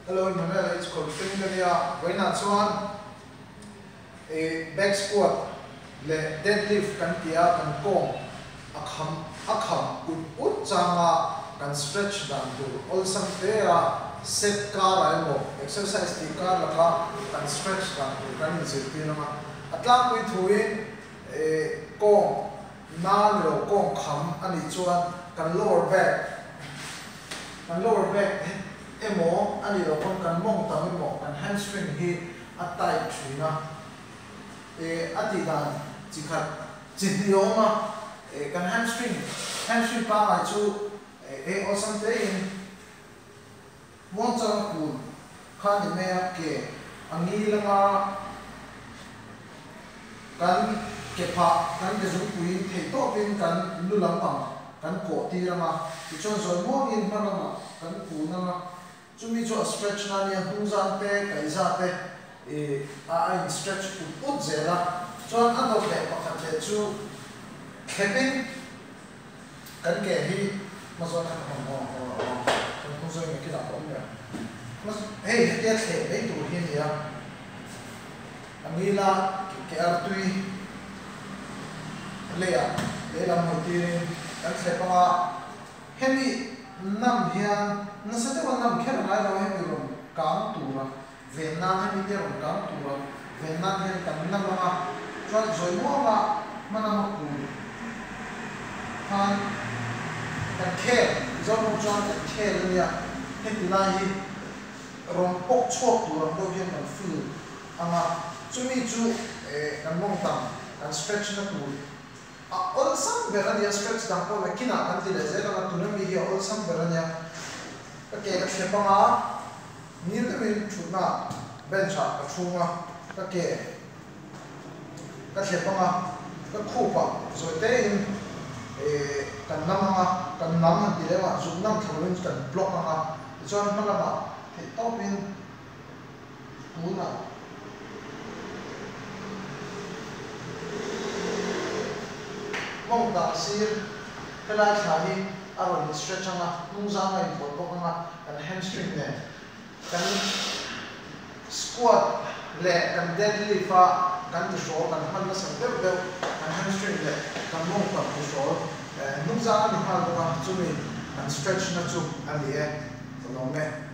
Hello Emmanuel H Kawlhring ka nia, vawiinah chuan ih back squat leh deadlift kan ti a, kan kawng a kham a kham ut ut changa kan stretch dan tur awlsam hle a, set karah emaw exercise tih kar laka kan stretch dan tur kan inzirtir ang a, a tlangpui thuin ih kawng Na ni lo kawng kham a nih chuan kan lower back, kan lower back emaw a nih loh pawn kan mawng tam emaw kan hamstring hi a tight thin a, eh a tih dan chi khat chi hnih a awm a, eh kan hamstring, hamstring pangngai chu eh hei awlsam te in muangchang a kun kha a ni mai a, ke a ngil anga Kan ke phah, kan ke zungpuiin theih tawpin kan lu lampang kan kawh tir ang a, tichuan zawi muangin hma lamah kan kun ang a, chumi chu a stretch na ania, hnungzang te, kaihza te ih a a in stretch ut ut zel a, chuan a dawt leh pakhat leh chu thlepin kan ke hi hmazawn a ka hmang aw aw aw kan hnungzawi mai kinah ka awm leh ang, hei hetia thleh mai tur hi a ni a. A ngila ke artui leiah lehlam hawi tirin kan thlep ang a, hemi nam hian nasa deuha nam kher a ngai lo a, hemi rawn kang tura ven nan hemi te rawn kang tura ven nan hian kan nam ang a, chuan zawi muanga hma lama kun khan kan khel, Mizoram chuan kan khel a nia, heti lai hi. Rawn pawk chhuak tur ang deuh hian kan feel ang a, chumi chu kan mawng tam, kan stretch na tur a awlsam ber a nia, stretch dang pawh nakinah kan ti leh zel ang a, tuna mi hi a awlsam ber a nia. Ka ke ka thlep ang a, ngil deuhin thutna bench ah ka chhung a, ka ke ka thlep ang a, ka khup ah zawi tein kan nam ang a, kan nam han ti leh ang a, zuk nam thla lovin kan block ang a, Tichuan hma lamah theih tawpin tunah mawng dah sir helai thla hi a rawn in stretch ang a, hnung zang a inpawt bawk ang a, kan hamstring nen kan squat leh kan deadlift a kan tihrawl kan hman nasat deuh deuh kan hamstring leh kan mawng tam tihrawl hnung zang a ni nghal bawk a, chumi kan stretch na chu a ni e, ka lawm e.